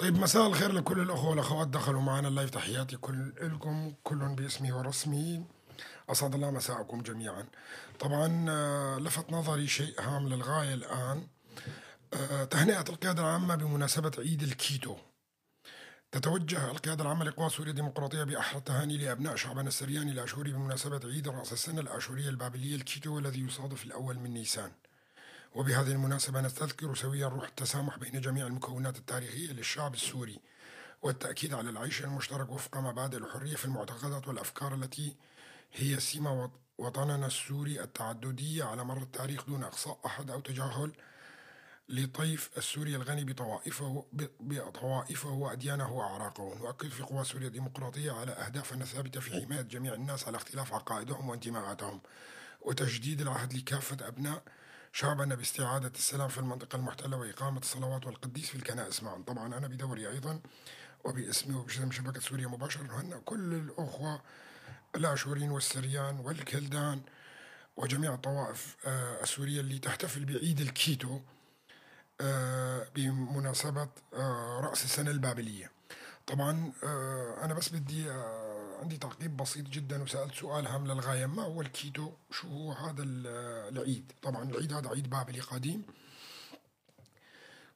طيب، مساء الخير لكل الأخوة والأخوات دخلوا معنا ال live. تحياتي كل لكم كل باسمي ورسمي، أسعد الله مساءكم جميعا. طبعا لفت نظري شيء هام للغاية الآن، تهنئة القيادة العامة بمناسبة عيد الكيتو. تتوجه القيادة العامة لقوات سوريا الديمقراطية بأحرى التهاني لأبناء شعبنا السرياني الآشوري بمناسبة عيد رأس السنة الآشورية البابلية الكيتو الذي يصادف الأول من نيسان. وبهذه المناسبة نستذكر سويا روح التسامح بين جميع المكونات التاريخية للشعب السوري، والتأكيد على العيش المشترك وفق مبادئ الحرية في المعتقدات والأفكار التي هي سمة وطننا السوري التعددية على مر التاريخ دون إقصاء أحد أو تجاهل لطيف السوري الغني بطوائفه وأديانه وأعراقه. نؤكد في قوات سوريا الديمقراطية على أهدافنا الثابتة في حماية جميع الناس على اختلاف عقائدهم وانتماءاتهم، وتجديد العهد لكافة أبناء شعبنا باستعادة السلام في المنطقة المحتلة وإقامة الصلوات والقديس في الكنائس معا. طبعا أنا بدوري أيضا وباسمي وباسم شبكة سوريا مباشرة نهنئ كل الأخوة الآشوريين والسريان والكلدان وجميع الطوائف السورية اللي تحتفل بعيد الكيتو بمناسبة رأس السنة البابلية. طبعا أنا بس بدي عندي تعقيب بسيط جدا، وسألت سؤال هام للغاية: ما هو الكيتو؟ شو هو هذا العيد؟ طبعا العيد هذا عيد بابلي قديم،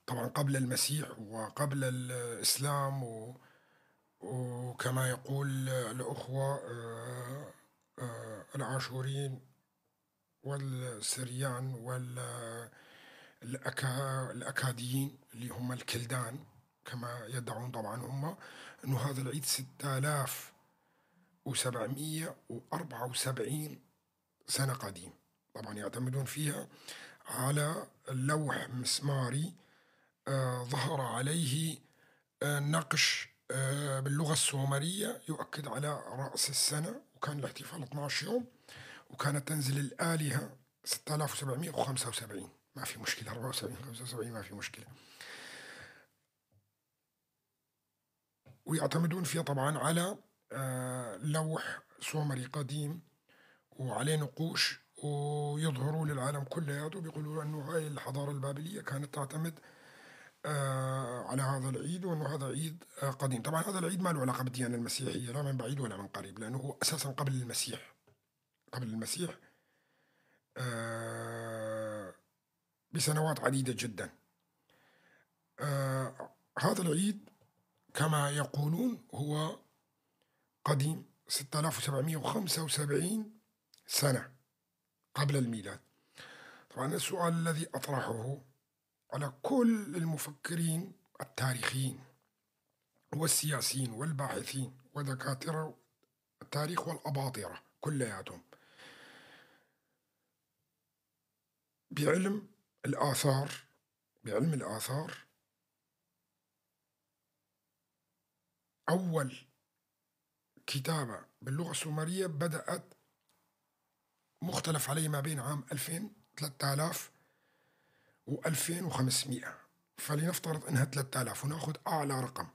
طبعا قبل المسيح وقبل الإسلام، وكما يقول الأخوة العاشوريين والسريان والأكاديين اللي هم الكلدان كما يدعون طبعا هم، أنه هذا العيد 6774 سنة قديم. طبعا يعتمدون فيها على لوح مسماري ظهر عليه نقش باللغة السومرية يؤكد على رأس السنة، وكان الاحتفال 12 يوم، وكانت تنزل الآلهة 6775. ما في مشكلة، 74 75 ما في مشكلة. ويعتمدون فيها طبعا على لوح سومري قديم وعليه نقوش، ويظهروا للعالم كلياته بيقولوا انه هاي الحضارة البابلية كانت تعتمد على هذا العيد، وانه هذا عيد قديم. طبعا هذا العيد ما له علاقة بالديانة المسيحية لا من بعيد ولا من قريب، لأنه هو أساسا قبل المسيح، قبل المسيح بسنوات عديدة جدا. هذا العيد كما يقولون هو قديم 6775 سنة قبل الميلاد. طبعا السؤال الذي أطرحه على كل المفكرين التاريخيين والسياسيين والباحثين ودكاترة التاريخ والأباطرة كلياتهم بعلم الآثار، بعلم الآثار أول كتابة باللغة السومرية بدأت مختلف عليه ما بين عام 2000 3000 و2500، فلنفترض أنها 3000 ونأخذ أعلى رقم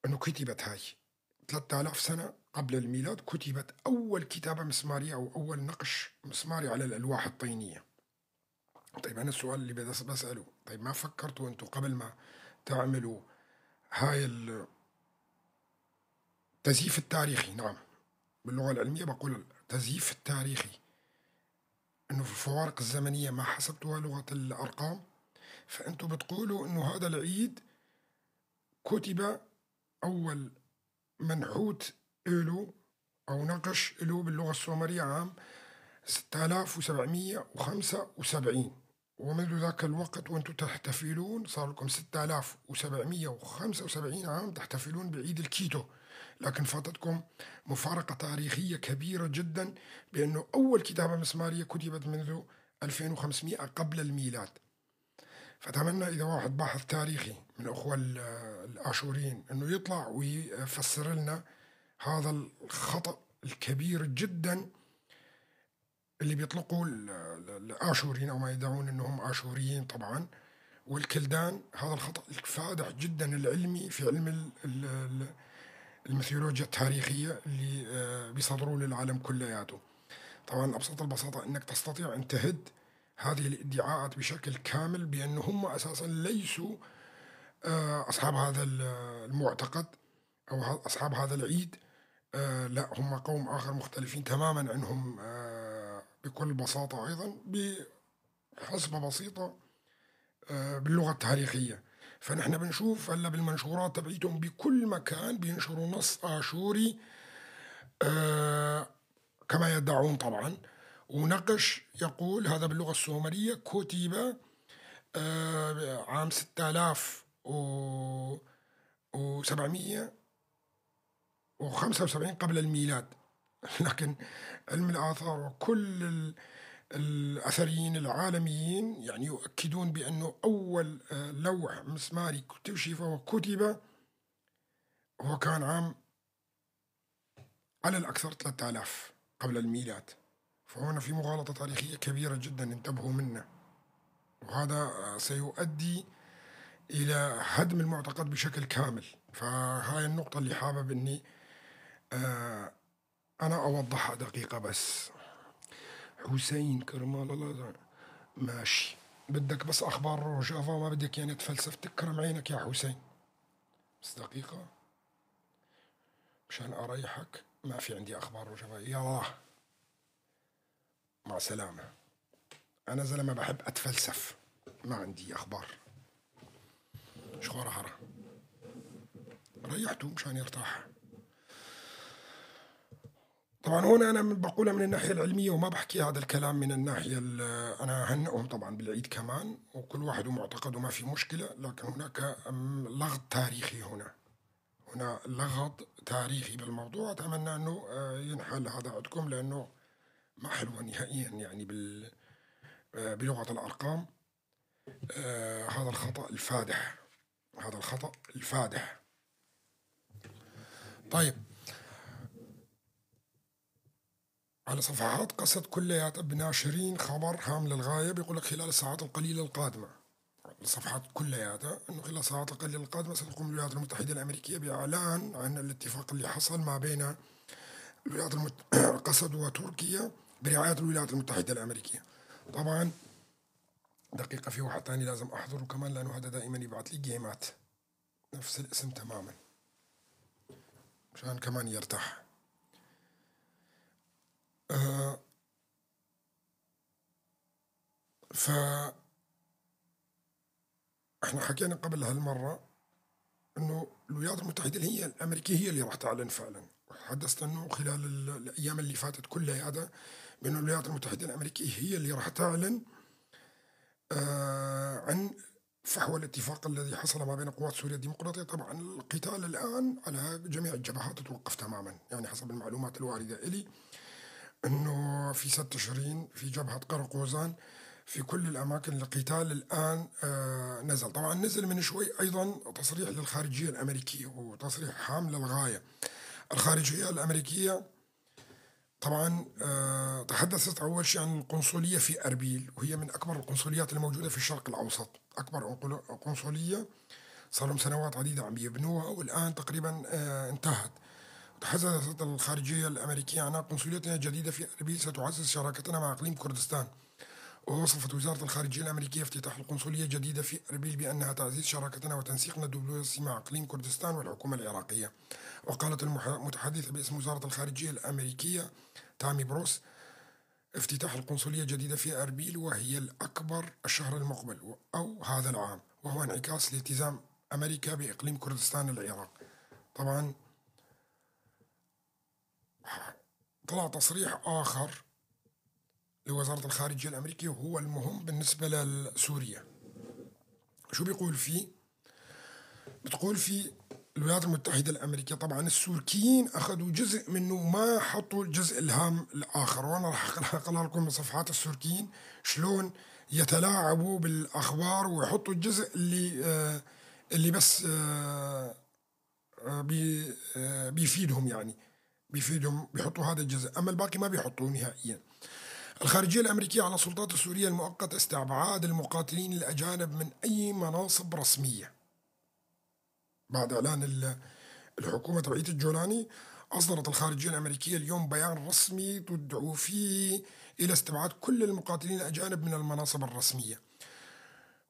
أنه كتبت هاي 3000 سنة قبل الميلاد، كتبت أول كتابة مسمارية أو أول نقش مسماري على الألواح الطينية. طيب أنا السؤال اللي بسأله، طيب ما فكرتوا أنتوا قبل ما تعملوا هاي التزييف التاريخي؟ نعم باللغة العلمية بقول التزييف التاريخي، أنه في الفوارق الزمنية ما حسبتوها لغة الأرقام، فأنتوا بتقولوا أنه هذا العيد كتب أول منحوت له أو نقش له باللغة السومرية عام 6775، ومنذ ذاك الوقت وأنتم تحتفلون، صار لكم 6775 عام تحتفلون بعيد الكيتو، لكن فاتتكم مفارقة تاريخية كبيرة جدا بأنه أول كتابة مسمارية كتبت منذ 2500 قبل الميلاد. فأتمنى إذا واحد باحث تاريخي من أخوة الآشوريين أنه يطلع ويفسر لنا هذا الخطأ الكبير جدا اللي بيطلقوا الآشوريين أو ما يدعون أنهم آشوريين طبعا والكلدان، هذا الخطأ الفادح جدا العلمي في علم الميثولوجيا التاريخية اللي بيصدروه للعالم كلياته. طبعا أبسط البساطة أنك تستطيع أن تهد هذه الادعاءات بشكل كامل بأن هم أساسا ليسوا أصحاب هذا المعتقد أو أصحاب هذا العيد، لا هم قوم آخر مختلفين تماما عنهم بكل بساطة، أيضا بحسبة بسيطة باللغة التاريخية. فنحن بنشوف هلا بالمنشورات تبعيتهم بكل مكان بينشروا نص آشوري كما يدعون طبعا، ونقش يقول هذا باللغة السومرية كتب عام 6775 قبل الميلاد. لكن علم الآثار وكل الأثريين العالميين يعني يؤكدون بأنه أول لوح مسماري اكتشف وكتب هو كان عام على الأكثر 3000 قبل الميلاد. فهنا في مغالطة تاريخية كبيرة جدا، انتبهوا منه، وهذا سيؤدي إلى هدم المعتقد بشكل كامل. فهاي النقطة اللي حابب إني أنا أوضحها دقيقة بس. حسين كرمال الله، ماشي، بدك بس أخبار روجافا، ما بدك يعني تفلسف، تكرم عينك يا حسين. بس دقيقة مشان أريحك، ما في عندي أخبار روجافا. يلا مع سلامة، أنا زلمة بحب أتفلسف، ما عندي أخبار. شخورة هرا ريحته مشان يرتاح. طبعا هنا أنا بقولها من الناحية العلمية وما بحكي هذا الكلام من الناحية، أنا أهنئهم طبعا بالعيد كمان، وكل واحد ومعتقد وما في مشكلة، لكن هناك لغط تاريخي هنا، هنا لغط تاريخي بالموضوع. أتمنى أنه ينحل هذا عندكم، لأنه ما حلوة نهائيا يعني بلغة الأرقام. هذا الخطأ الفادح، هذا الخطأ الفادح. طيب، على صفحات قصد كليات بناشرين خبر هام للغاية، بيقول لك خلال الساعات القليلة القادمة، الصفحات كلياتها أنه خلال الساعات القليلة القادمة ستقوم الولايات المتحدة الأمريكية بإعلان عن الاتفاق اللي حصل ما بين الولايات قسد وتركيا برعاية الولايات المتحدة الأمريكية. طبعا دقيقة، في واحد ثاني لازم أحضره كمان، لأنه هذا دائما يبعث لي جيمات نفس الاسم تماما مشان كمان يرتاح. ف احنا حكينا قبل هالمرة انه الولايات المتحدة هي الامريكية هي اللي راح تعلن فعلا، وحدثت انه خلال الايام اللي فاتت كلها هذا بانه الولايات المتحدة الامريكية هي اللي راح تعلن عن فحوى الاتفاق الذي حصل ما بين قوات سوريا الديمقراطية. طبعا القتال الآن على جميع الجبهات توقف تماما، يعني حسب المعلومات الواردة إلي أنه في 6 تشرين في جبهة قرقوزان في كل الأماكن القتال الآن نزل. طبعا نزل من شوي أيضا تصريح للخارجية الأمريكية، وتصريح هام للغاية. الخارجية الأمريكية طبعا تحدثت أول شيء عن القنصلية في أربيل، وهي من أكبر القنصليات الموجودة في الشرق الأوسط، أكبر قنصلية صار لهم سنوات عديدة عم يبنوها، والآن تقريبا انتهت. تحدثت الخارجية الأمريكية عن قنصليتنا الجديدة في أربيل ستعزز شراكتنا مع إقليم كردستان. ووصفت وزارة الخارجية الأمريكية افتتاح القنصلية الجديدة في أربيل بأنها تعزيز شراكتنا وتنسيقنا الدبلوماسي مع إقليم كردستان والحكومة العراقية. وقالت المتحدثة باسم وزارة الخارجية الأمريكية تامي بروس افتتاح القنصلية الجديدة في أربيل وهي الأكبر الشهر المقبل أو هذا العام، وهو انعكاس لالتزام أمريكا بإقليم كردستان العراق. طبعا طلع تصريح آخر لوزارة الخارجية الأمريكية وهو المهم بالنسبة لسوريا. شو بيقول فيه؟ بتقول فيه الولايات المتحدة الأمريكية طبعا السوركيين أخذوا جزء منه وما حطوا الجزء الهام الآخر، وأنا راح أقرأ لكم من صفحات السوركيين شلون يتلاعبوا بالأخبار ويحطوا الجزء اللي بس بيفيدهم، يعني بيفيدهم بيحطوا هذا الجزء، أما الباقي ما بيحطوه نهائيا. الخارجية الأمريكية على السلطات السورية المؤقتة استبعاد المقاتلين الأجانب من أي مناصب رسمية. بعد إعلان الحكومة تبعية الجولاني، أصدرت الخارجية الأمريكية اليوم بيان رسمي تدعو فيه إلى استبعاد كل المقاتلين الأجانب من المناصب الرسمية.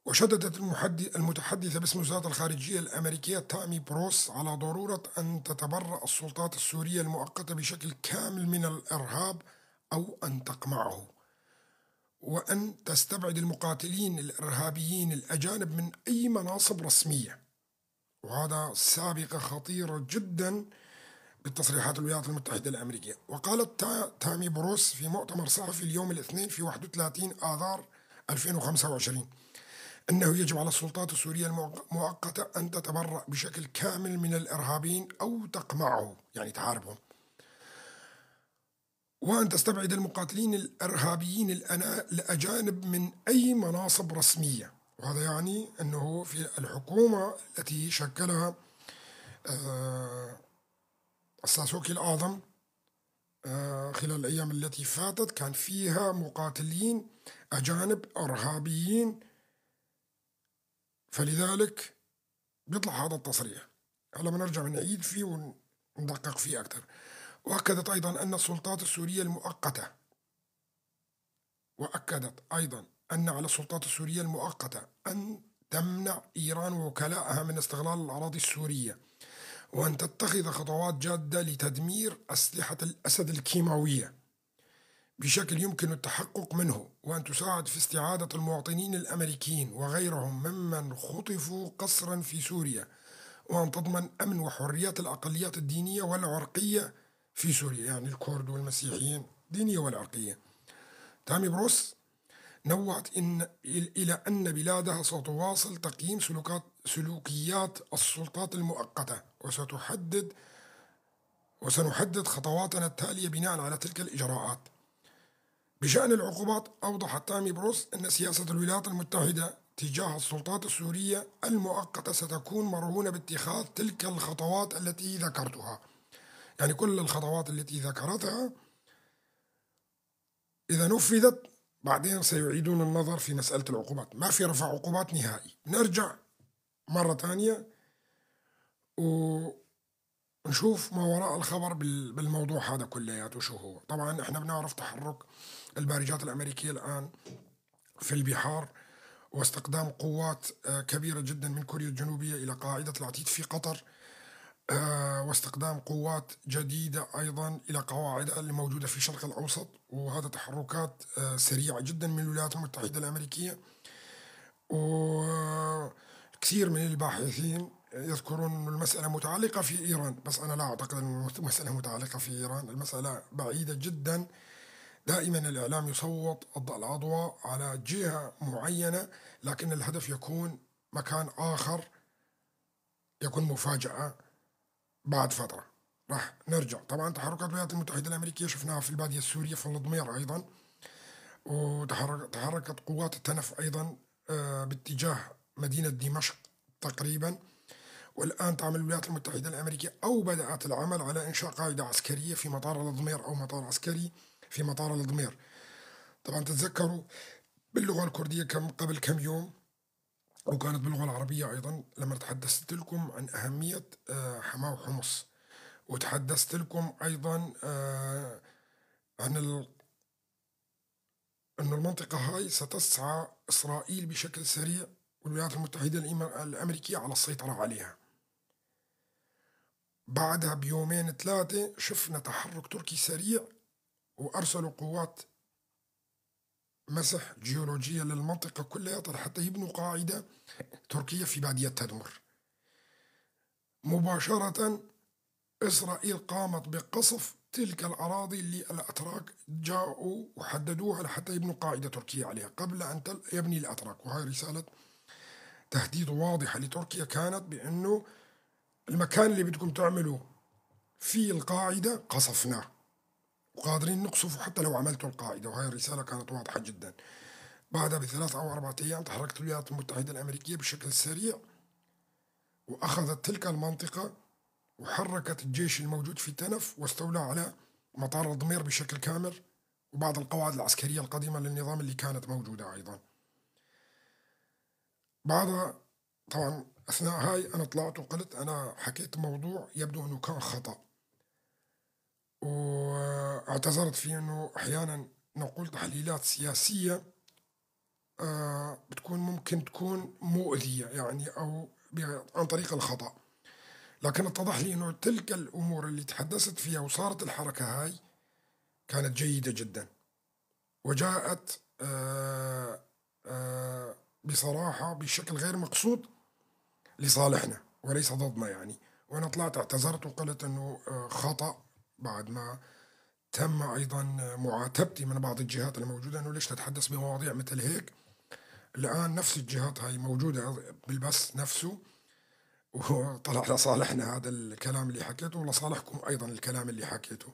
وشددت المتحدثة باسم وزارة الخارجية الأمريكية تامي بروس على ضرورة أن تتبرأ السلطات السورية المؤقتة بشكل كامل من الإرهاب أو أن تقمعه، وأن تستبعد المقاتلين الإرهابيين الأجانب من أي مناصب رسمية. وهذا سابقة خطيرة جدا بالتصريحات الولايات المتحدة الأمريكية. وقالت تامي بروس في مؤتمر صحفي اليوم الاثنين في 31 آذار 2025 أنه يجب على السلطات السورية المؤقتة أن تتبرأ بشكل كامل من الإرهابيين أو تقمعه، يعني تحاربهم، وأن تستبعد المقاتلين الإرهابيين الأجانب من أي مناصب رسمية. وهذا يعني أنه في الحكومة التي شكلها الساسوكي الأعظم خلال الأيام التي فاتت كان فيها مقاتلين أجانب إرهابيين، فلذلك بيطلع هذا التصريح. هلا بنرجع نعيد فيه وندقق فيه أكثر. وأكدت أيضا أن السلطات السورية المؤقتة، وأكدت أيضا أن على السلطات السورية المؤقتة أن تمنع إيران ووكلائها من استغلال الأراضي السورية، وأن تتخذ خطوات جادة لتدمير أسلحة الأسد الكيماوية بشكل يمكن التحقق منه، وأن تساعد في استعادة المواطنين الأمريكيين وغيرهم ممن خطفوا قسرا في سوريا، وأن تضمن أمن وحريات الأقليات الدينية والعرقية في سوريا، يعني الكرد والمسيحيين الدينية والعرقية. تامي بروس نوهت إلى أن بلادها ستواصل تقييم سلوكيات السلطات المؤقتة، وسنحدد خطواتنا التالية بناء على تلك الإجراءات. بشأن العقوبات، أوضحت تامي بروس أن سياسة الولايات المتحدة تجاه السلطات السورية المؤقتة ستكون مرهونة باتخاذ تلك الخطوات التي ذكرتها، يعني كل الخطوات التي ذكرتها إذا نفذت بعدين سيعيدون النظر في مسألة العقوبات. ما في رفع عقوبات نهائي. نرجع مرة ثانية ونشوف ما وراء الخبر بالموضوع هذا كلياته شو هو. طبعا احنا بنعرف تحرك البارجات الأمريكية الآن في البحار، واستقدام قوات كبيرة جدا من كوريا الجنوبية إلى قاعدة العتيد في قطر، واستقدام قوات جديدة أيضا إلى قواعد اللي موجودة في الشرق الأوسط، وهذا تحركات سريعة جدا من الولايات المتحدة الأمريكية. وكثير من الباحثين يذكرون أن المسألة متعلقة في إيران، بس أنا لا أعتقد أن المسألة متعلقة في إيران، المسألة بعيدة جدا. دائما الإعلام يصوت الأضواء على جهة معينة، لكن الهدف يكون مكان آخر، يكون مفاجأة بعد فترة. راح نرجع طبعا تحركات الولايات المتحدة الأمريكية شفناها في البادية السورية في الضمير أيضا، وتحركت قوات التنف أيضا باتجاه مدينة دمشق تقريبا. والآن تعمل الولايات المتحدة الأمريكية أو بدأت العمل على إنشاء قاعدة عسكرية في مطار الضمير أو مطار عسكري في مطار الضمير. طبعا تتذكروا باللغة الكردية قبل كم يوم، وكانت باللغة العربية أيضا، لما تحدثت لكم عن أهمية حماة وحمص، وتحدثت لكم أيضا عن أن المنطقة هاي ستسعى إسرائيل بشكل سريع والولايات المتحدة الأمريكية على السيطرة عليها. بعدها بيومين ثلاثة شفنا تحرك تركي سريع، وأرسلوا قوات مسح جيولوجية للمنطقة كلها حتى يبنوا قاعدة تركية في بادية تدمر. مباشرة إسرائيل قامت بقصف تلك الأراضي اللي الأتراك جاءوا وحددوها لحتى يبنوا قاعدة تركية عليها قبل أن يبني الأتراك. وهي رسالة تهديد واضحة لتركيا كانت بأنه المكان اللي بدكم تعملوا فيه القاعدة قصفناه، وقادرين نقصفه حتى لو عملتوا القاعدة. وهي الرسالة كانت واضحة جدا. بعدها ب3 أو 4 أيام تحركت الولايات المتحدة الأمريكية بشكل سريع، وأخذت تلك المنطقة وحركت الجيش الموجود في تنف، واستولى على مطار الضمير بشكل كامل وبعض القواعد العسكرية القديمة للنظام اللي كانت موجودة أيضا. بعدها طبعا أثناء هاي أنا طلعت وقلت أنا حكيت موضوع يبدو أنه كان خطأ، واعتذرت فيه أنه أحيانا نقول تحليلات سياسية بتكون ممكن تكون مؤذية يعني أو عن طريق الخطأ. لكن اتضح لي أنه تلك الأمور اللي تحدثت فيها وصارت الحركة هاي كانت جيدة جدا، وجاءت بصراحة بشكل غير مقصود لصالحنا وليس ضدنا يعني. وأنا طلعت اعتذرت وقلت أنه خطأ بعد ما تم أيضا معاتبتي من بعض الجهات الموجودة أنه ليش تتحدث بمواضيع مثل هيك. الآن نفس الجهات هاي موجودة بالبث نفسه، وطلع لصالحنا هذا الكلام اللي حكيته، ولصالحكم أيضا الكلام اللي حكيته.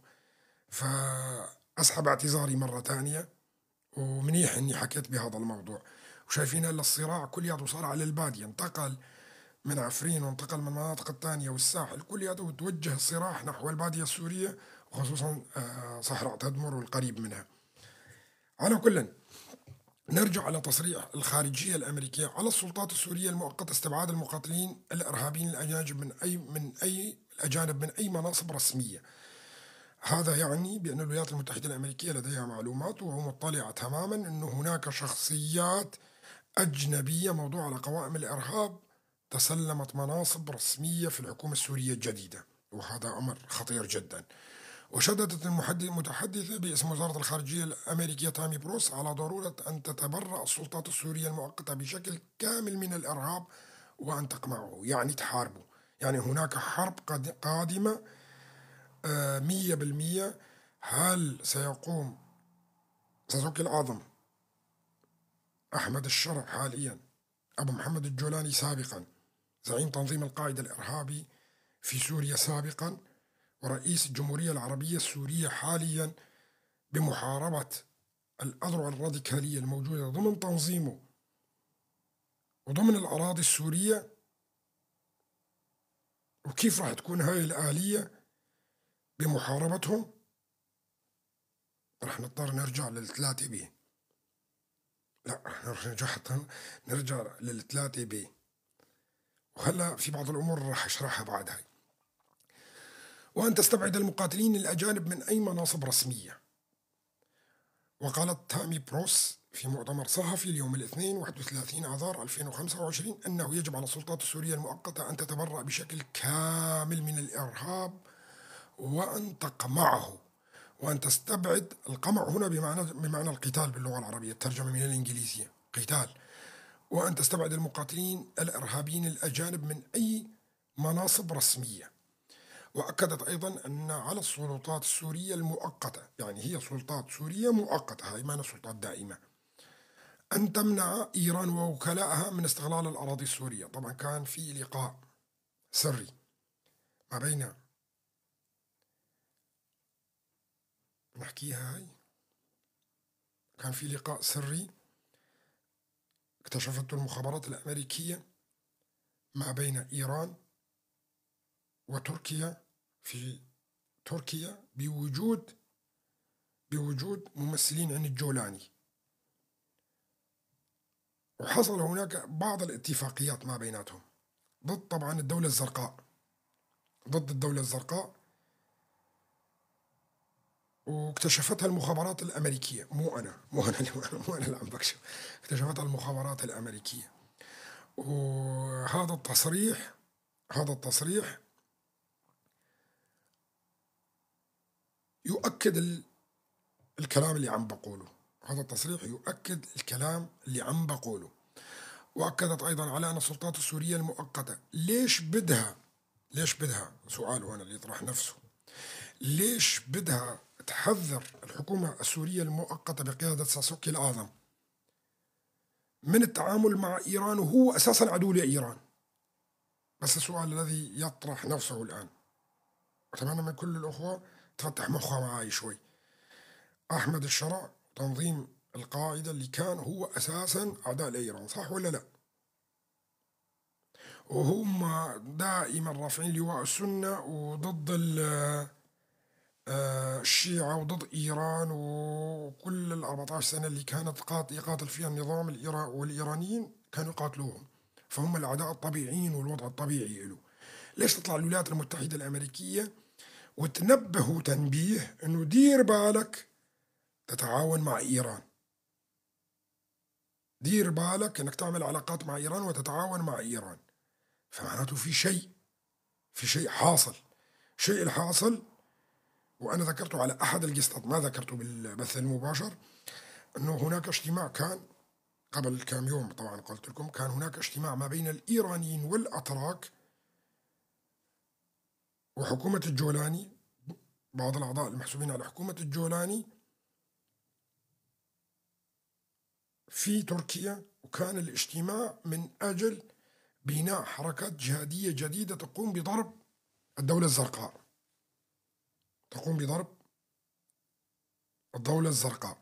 فأسحب اعتذاري مرة ثانية، ومنيح إني حكيت بهذا الموضوع. وشايفين هلا الصراع كلياته صار على البادية، انتقل من عفرين وانتقل من المناطق الثانية والساحل كلياته، وتوجه الصراع نحو البادية السورية، وخصوصا صحراء تدمر والقريب منها. على كل نرجع على تصريح الخارجية الأمريكية على السلطات السورية المؤقتة استبعاد المقاتلين الإرهابيين الأجانب من أي مناصب رسمية. هذا يعني بأن الولايات المتحدة الأمريكية لديها معلومات ومطلعة تماما أن هناك شخصيات أجنبية موضوعة على قوائم الإرهاب تسلمت مناصب رسمية في الحكومة السورية الجديدة، وهذا أمر خطير جدا. وشددت المتحدثة باسم وزارة الخارجية الأمريكية تامي بروس على ضرورة أن تتبرأ السلطات السورية المؤقتة بشكل كامل من الإرهاب وأن تقمعه، يعني تحاربه. يعني هناك حرب قادمة 100%. هل سيقوم ساسوكي الأعظم أحمد الشرع حاليا، أبو محمد الجولاني سابقا، زعيم تنظيم القاعدة الإرهابي في سوريا سابقا، ورئيس الجمهورية العربية السورية حاليا، بمحاربة الأذرع الراديكالية الموجودة ضمن تنظيمه وضمن الأراضي السورية؟ وكيف راح تكون هاي الآلية بمحاربتهم؟ راح نضطر نرجع للثلاثة B. لا، راح نرجع للثلاثة B. وهلا في بعض الأمور راح أشرحها بعد هاي. وأن تستبعد المقاتلين الأجانب من أي مناصب رسمية. وقالت تامي بروس في مؤتمر صحفي اليوم الاثنين 31 آذار 2025 أنه يجب على السلطات السورية المؤقتة أن تتبرأ بشكل كامل من الإرهاب وأن تقمعه، وأن تستبعد القمع هنا بمعنى القتال باللغة العربية، الترجمة من الإنجليزية قتال، وأن تستبعد المقاتلين الإرهابيين الأجانب من أي مناصب رسمية. وأكدت أيضا أن على السلطات السورية المؤقتة، يعني هي سلطات سورية مؤقتة، هاي ما سلطات دائمة، أن تمنع إيران ووكلائها من استغلال الأراضي السورية. طبعا كان في لقاء سري ما بين، نحكيها هاي، كان في لقاء سري اكتشفته المخابرات الأمريكية ما بين إيران وتركيا في تركيا بوجود ممثلين عن الجولاني، وحصل هناك بعض الاتفاقيات ما بيناتهم ضد طبعا الدولة الزرقاء، ضد الدولة الزرقاء، واكتشفتها المخابرات الأمريكية. مو أنا اللي عم بكشف، اكتشفتها المخابرات الأمريكية. وهذا التصريح، هذا التصريح يؤكد الكلام اللي عم بقوله، هذا التصريح يؤكد الكلام اللي عم بقوله. وأكدت أيضا على أن السلطات السورية المؤقتة ليش بدها، سؤال هنا اللي يطرح نفسه، ليش بدها تحذر الحكومة السورية المؤقتة بقيادة ساسوكي الأعظم من التعامل مع إيران وهو أساسا عدو لإيران؟ بس السؤال الذي يطرح نفسه الآن، أتمنى من كل الأخوة تفتح مخها معي شوي. أحمد الشرع تنظيم القاعدة اللي كان هو أساسا أعداء لإيران، صح ولا لا؟ وهم دائما رافعين لواء السنة وضد الشيعة وضد إيران، وكل ال 14 سنة اللي كانت يقاتل فيها النظام والإيرانيين كانوا يقاتلوهم، فهم الأعداء الطبيعيين والوضع الطبيعي له. ليش تطلع الولايات المتحدة الأمريكية وتنبه تنبيه إنه دير بالك تتعاون مع إيران؟ دير بالك إنك تعمل علاقات مع إيران وتتعاون مع إيران. فمعناته في شيء، في شيء حاصل. الشيء الحاصل، وأنا ذكرته على أحد القسطات، ما ذكرته بالبث المباشر، أنه هناك اجتماع كان قبل كام يوم، طبعا قلت لكم كان هناك اجتماع ما بين الإيرانيين والأتراك وحكومة الجولاني، بعض الأعضاء المحسوبين على حكومة الجولاني في تركيا، وكان الاجتماع من أجل بناء حركات جهادية جديدة تقوم بضرب الدولة الزرقاء، تقوم بضرب الدولة الزرقاء.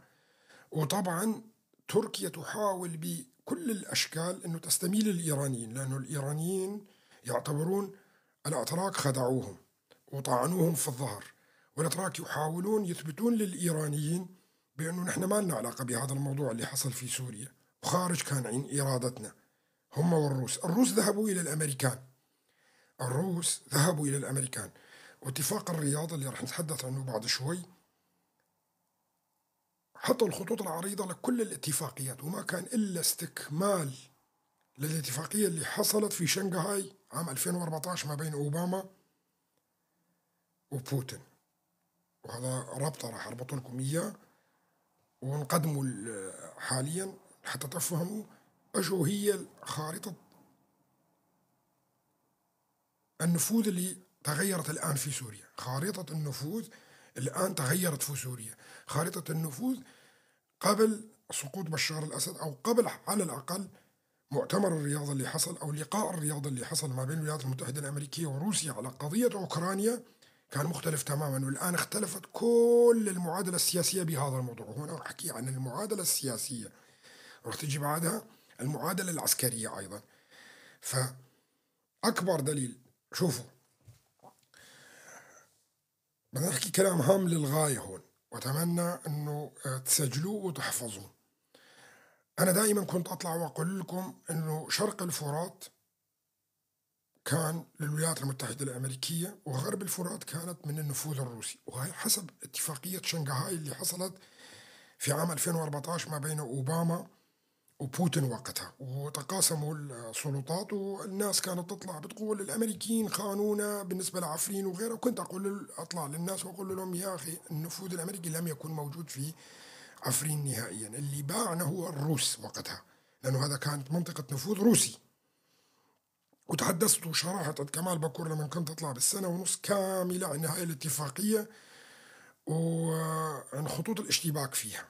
وطبعا تركيا تحاول بكل الأشكال أنه تستميل الإيرانيين، لأنه الإيرانيين يعتبرون الأتراك خدعوهم وطعنوهم في الظهر، والأتراك يحاولون يثبتون للإيرانيين بأنه نحن ما لنا علاقة بهذا الموضوع اللي حصل في سوريا، وخارج كان عن إرادتنا. هم والروس، الروس ذهبوا إلى الأمريكان، الروس ذهبوا إلى الأمريكان. واتفاق الرياض اللي راح نتحدث عنه بعد شوي حطوا الخطوط العريضة لكل الاتفاقيات، وما كان إلا استكمال للاتفاقية اللي حصلت في شنغهاي عام 2014 ما بين أوباما وبوتين. وهذا رابطة راح أربط لكم إياه ونقدمه حاليا حتى تفهموا أشو هي خارطة النفوذ اللي تغيرت الآن في سوريا. خارطة النفوذ الآن تغيرت في سوريا. خارطة النفوذ قبل سقوط بشار الأسد، أو قبل على الأقل مؤتمر الرياض اللي حصل، أو لقاء الرياض اللي حصل ما بين الولايات المتحدة الأمريكية وروسيا على قضية أوكرانيا، كان مختلف تماما. والآن اختلفت كل المعادلة السياسية بهذا الموضوع. هنا أحكي عن المعادلة السياسية، راح تجي بعدها المعادلة العسكرية أيضا. فأكبر دليل، شوفوا بدنا نحكي كلام هام للغاية هون، وأتمنى أنه تسجلوه وتحفظوه. أنا دائما كنت أطلع وأقول لكم أنه شرق الفرات كان للولايات المتحدة الأمريكية، وغرب الفرات كانت من النفوذ الروسي، وهي حسب اتفاقية شنغهاي اللي حصلت في عام 2014 ما بين أوباما وبوتين وقتها، وتقاسموا السلطات، والناس كانت تطلع بتقول الأمريكيين خانونا بالنسبة لعفرين وغيره. وكنت أقول أطلع للناس وأقول لهم يا أخي النفوذ الأمريكي لم يكن موجود في عفرين نهائيا، اللي باعنا هو الروس وقتها، لأنه هذا كانت منطقة نفوذ روسي. وتحدثت وشرحت عند كمال بكور لما كنت أطلع بالسنة ونص كاملة عن هاي الاتفاقية وعن خطوط الاشتباك فيها.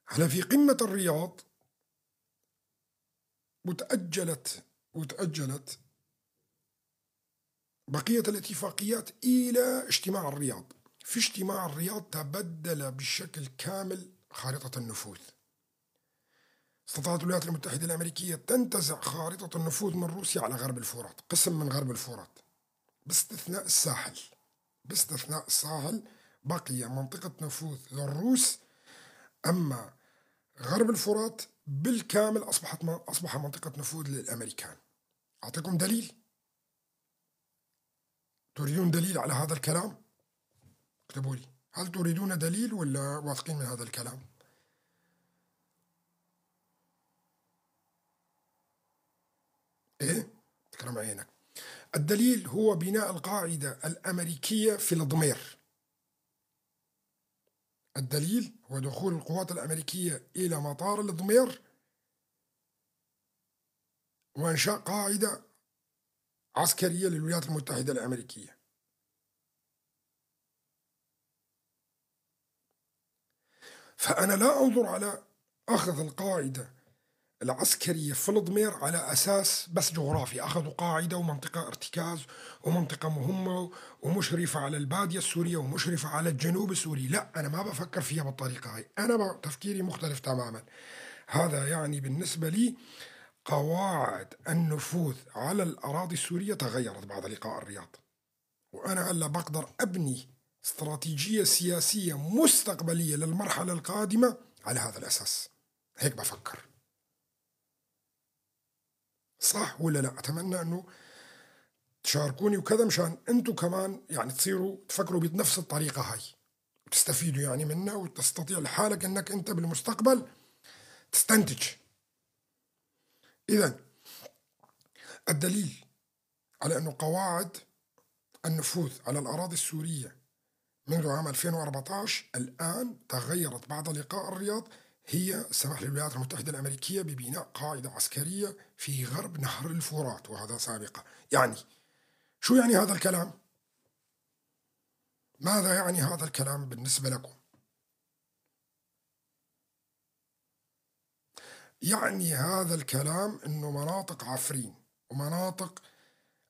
هلا في قمة الرياض وتأجلت بقية الاتفاقيات إلى اجتماع الرياض. في اجتماع الرياض تبدل بشكل كامل خارطة النفوذ. استطاعت الولايات المتحدة الأمريكية تنتزع خارطة النفوذ من روسيا على غرب الفرات، قسم من غرب الفرات باستثناء الساحل. باستثناء الساحل بقي منطقة نفوذ للروس، أما غرب الفرات بالكامل أصبح منطقة نفوذ للأمريكان. أعطيكم دليل؟ تريدون دليل على هذا الكلام؟ اكتبوا لي، هل تريدون دليل ولا واثقين من هذا الكلام؟ إيه؟ تكرم عينك. الدليل هو بناء القاعدة الأمريكية في الضمير. الدليل هو دخول القوات الأمريكية إلى مطار الضمير وإنشاء قاعدة عسكرية للولايات المتحدة الأمريكية. فأنا لا أنظر على أخذ القاعدة العسكرية في الضمير على أساس بس جغرافي، أخذوا قاعدة ومنطقة ارتكاز ومنطقة مهمة ومشرفة على البادية السورية ومشرفة على الجنوب السوري. لا، أنا ما بفكر فيها بالطريقة هاي، أنا تفكيري مختلف تماما. هذا يعني بالنسبة لي قواعد النفوذ على الأراضي السورية تغيرت بعد لقاء الرياض، وأنا هلا بقدر أبني استراتيجية سياسية مستقبلية للمرحلة القادمة على هذا الأساس. هيك بفكر، صح ولا لا؟ أتمنى أنه تشاركوني وكذا مشان أنتم كمان يعني تصيروا تفكروا بنفس الطريقة هاي. وتستفيدوا يعني منها، وتستطيع لحالك أنك أنت بالمستقبل تستنتج. إذا الدليل على أنه قواعد النفوذ على الأراضي السورية منذ عام 2014 الآن تغيرت بعد لقاء الرياض، هي السماح للولايات المتحدة الأمريكية ببناء قاعدة عسكرية في غرب نهر الفرات، وهذا سابقة. يعني شو يعني هذا الكلام؟ ماذا يعني هذا الكلام بالنسبة لكم؟ يعني هذا الكلام أنه مناطق عفرين ومناطق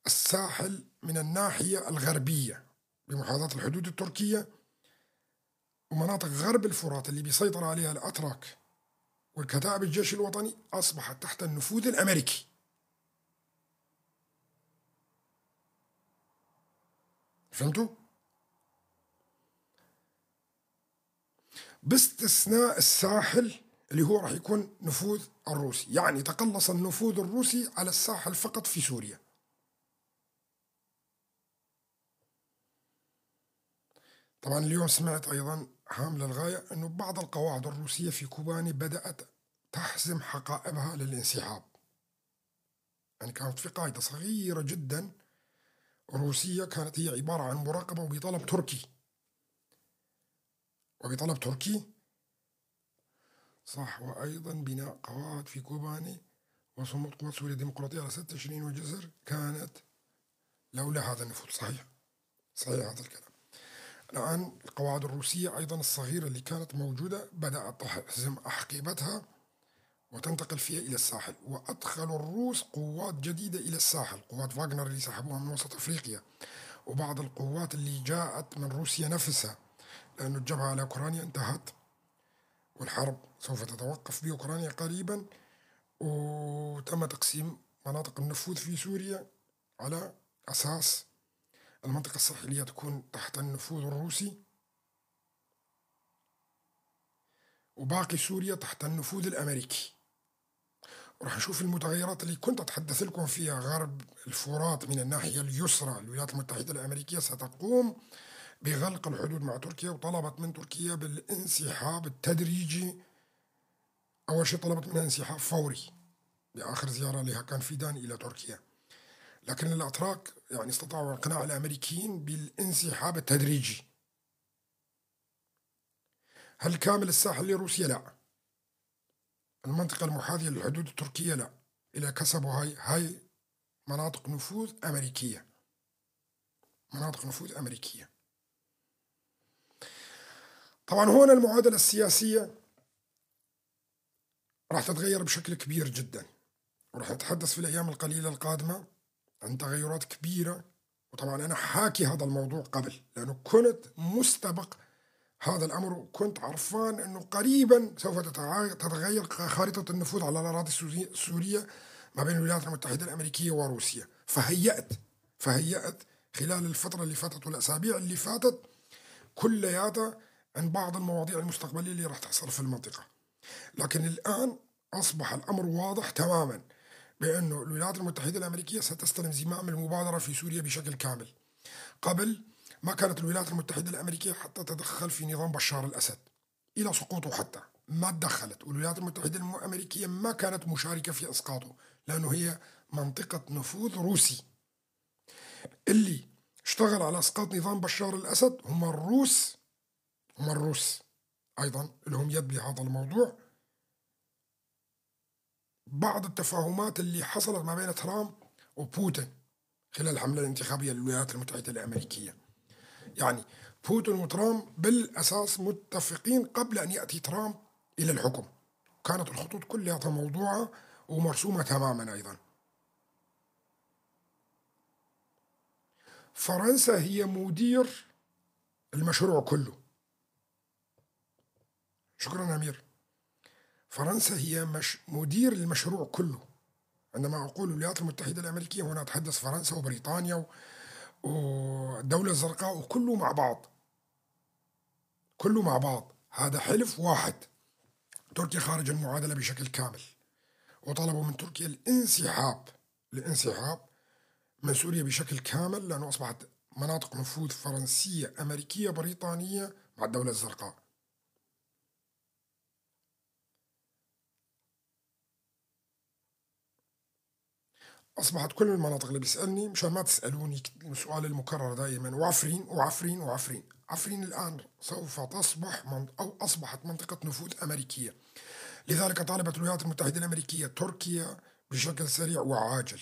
الساحل من الناحية الغربية بمحاذاة الحدود التركية ومناطق غرب الفرات اللي بيسيطر عليها الأتراك والكتائب الجيش الوطني أصبحت تحت النفوذ الأمريكي. فهمتوا؟ باستثناء الساحل اللي هو راح يكون نفوذ الروسي، يعني تقلص النفوذ الروسي على الساحل فقط في سوريا. طبعا اليوم سمعت أيضا هام للغاية أنه بعض القواعد الروسية في كوباني بدأت تحزم حقائبها للانسحاب. يعني كانت في قاعدة صغيرة جدا روسية كانت هي عبارة عن مراقبة وبطلب تركي، وبطلب تركي صح. وأيضا بناء قواعد في كوباني وصمود قوات سوريا الديمقراطية على 6 تشرين وجزر كانت لولا هذا النفوذ. صحيح، صحيح هذا الكلام. الآن القواعد الروسية أيضا الصغيرة اللي كانت موجودة بدأت تحزم أحقيبتها وتنتقل فيها إلى الساحل، وأدخلوا الروس قوات جديدة إلى الساحل، قوات فاغنر اللي سحبوها من وسط أفريقيا، وبعض القوات اللي جاءت من روسيا نفسها، لأن الجبهة على أوكرانيا انتهت والحرب سوف تتوقف بأوكرانيا قريبا، وتم تقسيم مناطق النفوذ في سوريا على أساس المنطقة الساحلية تكون تحت النفوذ الروسي وباقي سوريا تحت النفوذ الأمريكي. وراح نشوف المتغيرات اللي كنت أتحدث لكم فيها. غرب الفرات من الناحية اليسرى الولايات المتحدة الأمريكية ستقوم بغلق الحدود مع تركيا، وطلبت من تركيا بالانسحاب التدريجي. أول شيء طلبت منها انسحاب فوري بآخر زيارة لها كان فيدان إلى تركيا، لكن الأتراك يعني استطاعوا إقناع الأمريكيين بالانسحاب التدريجي. هل كامل الساحل لروسيا؟ لا. المنطقة المحاذية للحدود التركية؟ لا. إلى كسبوا هاي مناطق نفوذ أمريكية، مناطق نفوذ أمريكية. طبعا هنا المعادلة السياسية راح تتغير بشكل كبير جدا، وراح نتحدث في الأيام القليلة القادمة عن تغيرات كبيرة. وطبعا أنا حاكي هذا الموضوع قبل لأنه كنت مستبق هذا الأمر، وكنت عرفان أنه قريبا سوف تتغير خارطة النفوذ على الأراضي السورية ما بين الولايات المتحدة الأمريكية وروسيا. فهيأت خلال الفترة اللي فاتت والأسابيع اللي فاتت كلياتها عن بعض المواضيع المستقبلية اللي راح تحصل في المنطقة. لكن الآن أصبح الأمر واضح تماما بأنه الولايات المتحدة الأمريكية ستستلم زمام المبادرة في سوريا بشكل كامل. قبل ما كانت الولايات المتحدة الأمريكية حتى تتدخل في نظام بشار الأسد إلى سقوطه، حتى ما تدخلت، والولايات المتحدة الأمريكية ما كانت مشاركة في إسقاطه لأنه هي منطقة نفوذ روسي. اللي اشتغل على إسقاط نظام بشار الأسد هم الروس، هم الروس أيضا لهم يد بهذا الموضوع. بعض التفاهمات اللي حصلت ما بين ترامب وبوتين خلال الحملة الانتخابية للولايات المتحدة الأمريكية، يعني بوتين وترامب بالأساس متفقين قبل أن يأتي ترامب إلى الحكم، كانت الخطوط كلها موضوعة ومرسومة تماما. أيضا فرنسا هي مدير المشروع كله. شكرا أمير. فرنسا هي مدير المشروع كله. عندما أقول الولايات المتحدة الأمريكية هنا أتحدث فرنسا وبريطانيا والدولة الزرقاء وكله مع بعض، كله مع بعض، هذا حلف واحد. تركيا خارج المعادلة بشكل كامل، وطلبوا من تركيا الانسحاب من سوريا بشكل كامل، لأنه أصبحت مناطق نفوذ فرنسية أمريكية بريطانية مع الدولة الزرقاء. أصبحت كل المناطق اللي بيسألني، مشان ما تسألوني السؤال المكرر دائما، وعفرين وعفرين وعفرين، عفرين الآن سوف تصبح أو أصبحت منطقة نفوذ أمريكية. لذلك طالبت الولايات المتحدة الأمريكية تركيا بشكل سريع وعاجل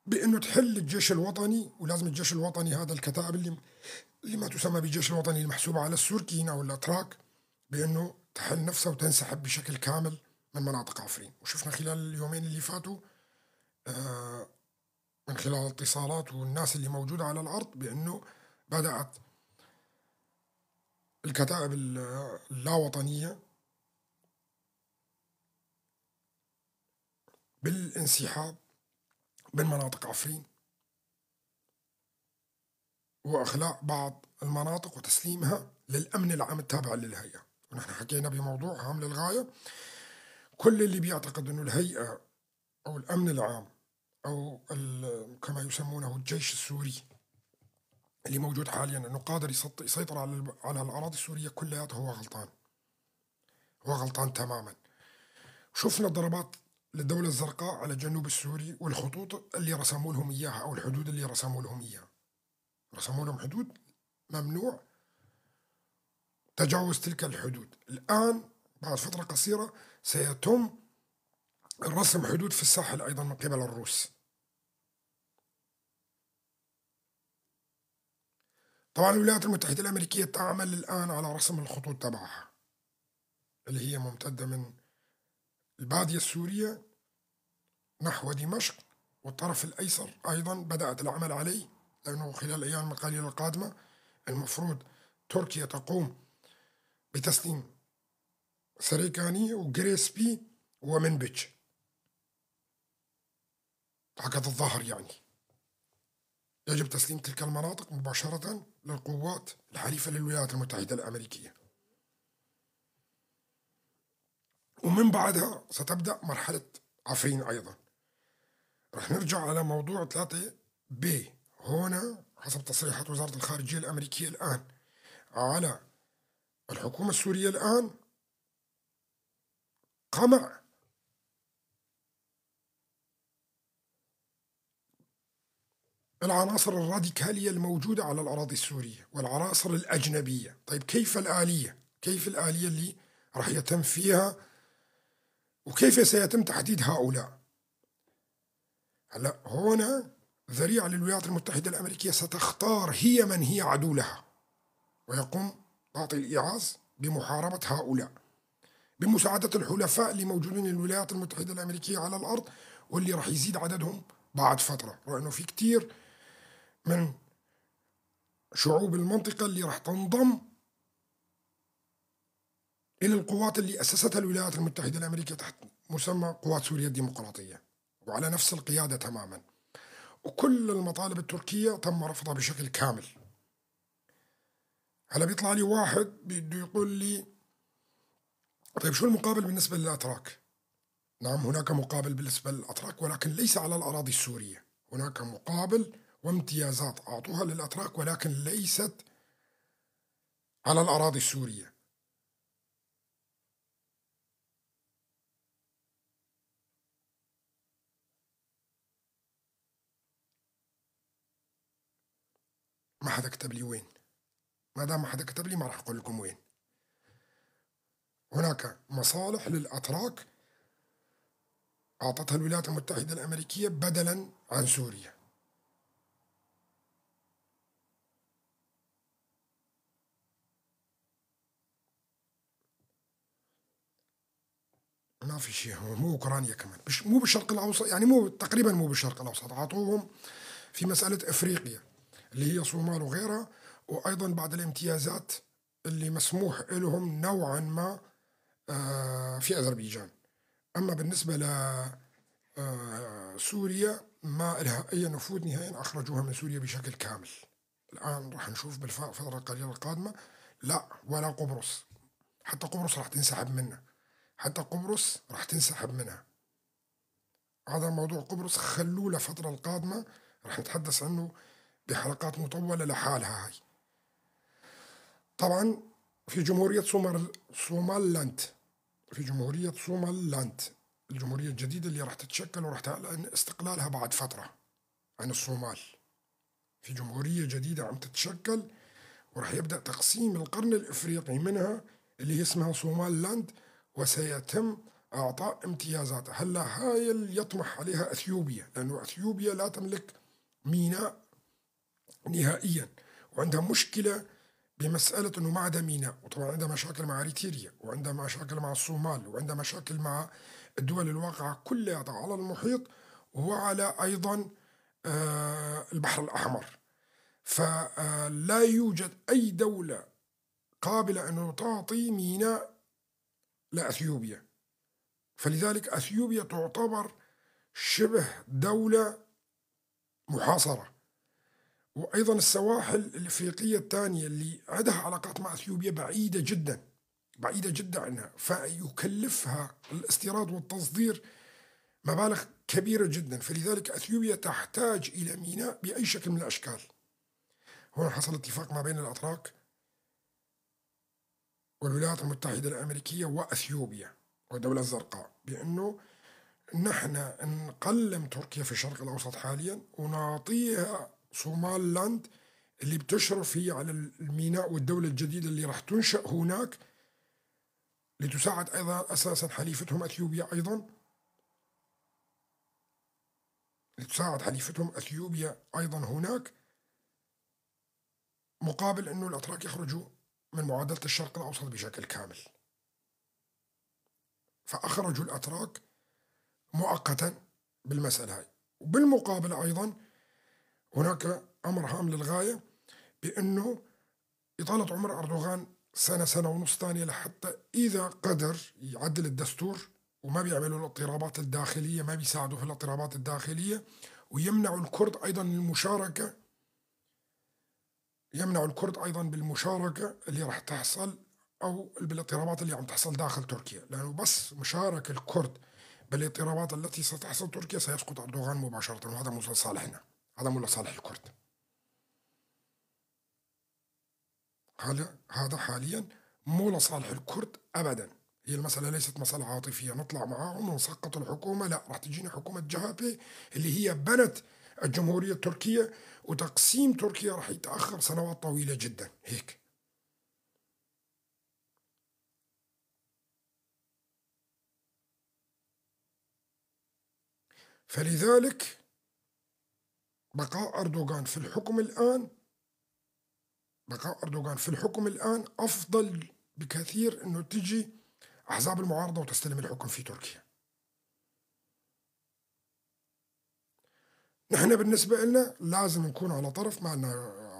بأنه تحل الجيش الوطني، ولازم الجيش الوطني هذا الكتائب اللي ما تسمى بالجيش الوطني المحسوبة على السوركيين أو الأتراك، بأنه تحل نفسها وتنسحب بشكل كامل من مناطق عفرين. وشفنا خلال اليومين اللي فاتوا من خلال الاتصالات والناس اللي موجودة على الأرض بأنه بدأت الكتائب اللاوطنية بالانسحاب من مناطق عفرين وإخلاء بعض المناطق وتسليمها للأمن العام التابع للهيئة. ونحن حكينا بموضوع هام للغاية، كل اللي بيعتقد أنه الهيئة أو الأمن العام أو كما يسمونه الجيش السوري اللي موجود حاليا أنه قادر يسيطر على الأراضي السورية كلها، هو غلطان، هو غلطان تماما. شفنا ضربات للدولة الزرقاء على الجنوب السوري والخطوط اللي رسموا لهم إياها أو الحدود اللي رسموا لهم إياها، رسموا لهم حدود ممنوع تجاوز تلك الحدود. الآن بعد فترة قصيرة سيتم رسم حدود في الساحل أيضا من قبل الروس. طبعا الولايات المتحدة الأمريكية تعمل الآن على رسم الخطوط تبعها اللي هي ممتدة من البادية السورية نحو دمشق، والطرف الأيسر أيضا بدأت العمل عليه، لأنه خلال الأيام القليلة القادمة المفروض تركيا تقوم بتسليم سريكاني وغريسبي ومنبج، هكذا الظاهر. يعني يجب تسليم تلك المناطق مباشرة للقوات الحليفة للولايات المتحدة الأمريكية، ومن بعدها ستبدأ مرحلة عفرين أيضا. رح نرجع على موضوع 3B هنا حسب تصريحات وزارة الخارجية الأمريكية الآن على الحكومة السورية الآن قمع العناصر الراديكالية الموجودة على الأراضي السورية والعناصر الأجنبية. طيب كيف الآلية؟ كيف الآلية اللي راح يتم فيها وكيف سيتم تحديد هؤلاء؟ هلا هنا ذريعة للولايات المتحدة الأمريكية ستختار هي من هي عدو لها، ويقوم تعطي الإيعاز بمحاربة هؤلاء بمساعدة الحلفاء اللي موجودين للولايات المتحدة الأمريكية على الأرض، واللي راح يزيد عددهم بعد فترة، لأنه في كتير من شعوب المنطقة اللي راح تنضم إلى القوات اللي أسستها الولايات المتحدة الأمريكية تحت مسمى قوات سوريا الديمقراطية، وعلى نفس القيادة تماما. وكل المطالب التركية تم رفضها بشكل كامل. هلا بيطلع لي واحد بده يقول لي طيب شو المقابل بالنسبة للأتراك؟ نعم هناك مقابل بالنسبة للأتراك، ولكن ليس على الأراضي السورية. هناك مقابل وامتيازات أعطوها للأتراك ولكن ليست على الأراضي السورية. ما حدا كتب لي وين، ما دام ما حدا كتب لي ما راح أقول لكم وين. هناك مصالح للأتراك أعطتها الولايات المتحدة الأمريكية بدلا عن سوريا. ما في شيء، مو أوكرانيا كمان، مو بالشرق الأوسط، يعني مو تقريبا مو بالشرق الأوسط، أعطوهم في مسألة أفريقيا اللي هي صومال وغيرها، وأيضا بعض الامتيازات اللي مسموح لهم نوعا ما في أذربيجان. أما بالنسبة لسوريا ما لها أي نفوذ نهائيا، أخرجوها من سوريا بشكل كامل. الآن راح نشوف بالفترة القليلة القادمة لا ولا قبرص، حتى قبرص راح تنسحب منها، حتى قبرص راح تنسحب منها. هذا موضوع قبرص خلوه لفترة القادمة، راح نتحدث عنه بحلقات مطولة لحالها هاي. طبعا في جمهورية صوماللاند، في جمهورية صوماللاند، الجمهورية الجديدة اللي راح تتشكل وراح تعلن استقلالها بعد فترة عن الصومال. في جمهورية جديدة عم تتشكل وراح يبدأ تقسيم القرن الإفريقي منها اللي هي اسمها صوماللاند، وسيتم إعطاء امتيازات. هلا هاي اللي يطمح عليها أثيوبيا، لأنه أثيوبيا لا تملك ميناء نهائيا، وعندها مشكلة بمسألة أنه ما عندها ميناء، وطبعا عندها مشاكل مع أريتريا، وعندها مشاكل مع الصومال، وعندها مشاكل مع الدول الواقعة كلها على المحيط وعلى أيضا البحر الأحمر. فلا يوجد أي دولة قابلة أنه تعطي ميناء لأثيوبيا، فلذلك أثيوبيا تعتبر شبه دولة محاصرة. وأيضا السواحل الإفريقية الثانية اللي عندها علاقات مع أثيوبيا بعيدة جدا، بعيدة جدا عنها، فيكلفها الاستيراد والتصدير مبالغ كبيرة جدا، فلذلك أثيوبيا تحتاج إلى ميناء بأي شكل من الأشكال. هنا حصل اتفاق ما بين الأتراك والولايات المتحدة الأمريكية وأثيوبيا والدولة الزرقاء بأنه نحن نقلم تركيا في الشرق الأوسط حاليا ونعطيها صوماللاند اللي بتشرف هي على الميناء والدولة الجديدة اللي راح تنشأ هناك لتساعد أيضا أساسا حليفتهم أثيوبيا أيضا، لتساعد حليفتهم أثيوبيا أيضا هناك، مقابل أنه الأتراك يخرجوا من معادلة الشرق الأوسط بشكل كامل. فأخرجوا الأتراك مؤقتا بالمسألة هاي. وبالمقابل أيضا هناك أمر هام للغاية بأنه إطالة عمر أردوغان سنة، سنة ونص ثانية لحتى إذا قدر يعدل الدستور وما بيعملوا الاضطرابات الداخلية، ما بيساعدوا في الاضطرابات الداخلية، ويمنعوا الكرد أيضا المشاركة، يمنعوا الكرد أيضا بالمشاركة اللي راح تحصل أو بالاضطرابات اللي عم تحصل داخل تركيا، لأنه بس مشاركة الكرد بالاضطرابات التي ستحصل تركيا سيسقط أردوغان مباشرة، وهذا مو لصالحنا، هذا مو لصالح الكرد. هذا حاليا مو لصالح الكرد أبدا. هي المسألة ليست مسألة عاطفية نطلع معاهم ونسقط الحكومة، لا، راح تجينا حكومة جهابي اللي هي بنت الجمهورية التركية، وتقسيم تركيا راح يتأخر سنوات طويلة جدا هيك. فلذلك بقاء أردوغان في الحكم الآن، بقاء أردوغان في الحكم الآن أفضل بكثير أنه تجي أحزاب المعارضة وتستلم الحكم في تركيا. نحن بالنسبة لنا لازم نكون على طرف، ما لنا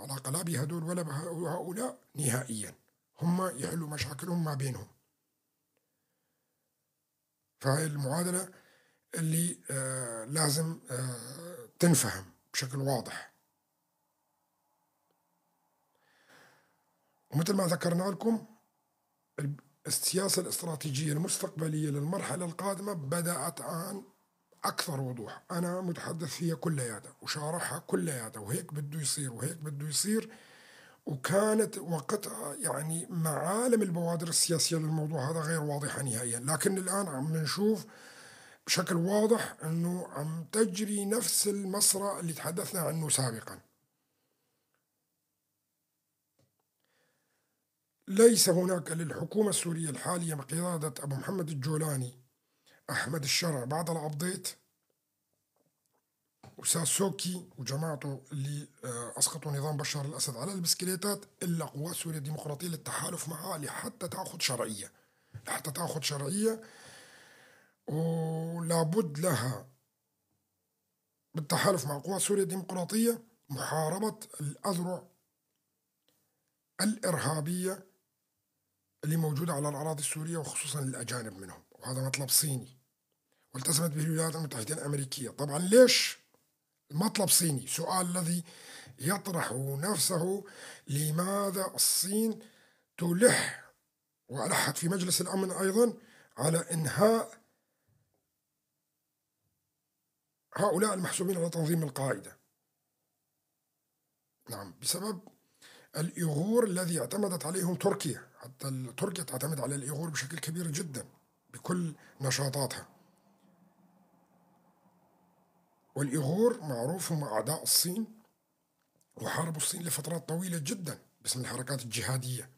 علاقة لا بهدول ولا بهؤلاء نهائيا، هم يحلوا مشاكلهم ما بينهم. فهي المعادلة اللي لازم تنفهم بشكل واضح. ومثل ما ذكرنا لكم السياسة الاستراتيجية المستقبلية للمرحلة القادمة بدأت الآن أكثر وضوح، أنا متحدث فيها كلياتها وشارحها كلياتها، وهيك بده يصير وهيك بده يصير، وكانت وقتها يعني معالم البوادر السياسية للموضوع هذا غير واضحة نهائيا، لكن الآن عم نشوف بشكل واضح أنه عم تجري نفس المسرى اللي تحدثنا عنه سابقا. ليس هناك للحكومة السورية الحالية بقيادة أبو محمد الجولاني، أحمد الشرع بعد العبضيت، وساسوكي وجماعته اللي أسقطوا نظام بشار الأسد على البسكليتات، إلا قوات سوريا الديمقراطية للتحالف معها لحتى تأخذ شرعية، لحتى تأخذ شرعية، ولابد لها بالتحالف مع قوات سوريا الديمقراطية محاربة الأذرع الإرهابية اللي موجودة على الأراضي السورية وخصوصا الأجانب منهم، وهذا مطلب صيني والتزمت به الولايات المتحدة الأمريكية. طبعا ليش المطلب صيني؟ سؤال الذي يطرح نفسه، لماذا الصين تلح وألحت في مجلس الأمن أيضا على إنهاء هؤلاء المحسوبين على تنظيم القاعدة؟ نعم، بسبب الإيغور الذي اعتمدت عليهم تركيا، حتى تركيا تعتمد على الإيغور بشكل كبير جدا بكل نشاطاتها. والإيغور معروف هم أعداء الصين، وحاربوا الصين لفترات طويلة جدا باسم الحركات الجهادية.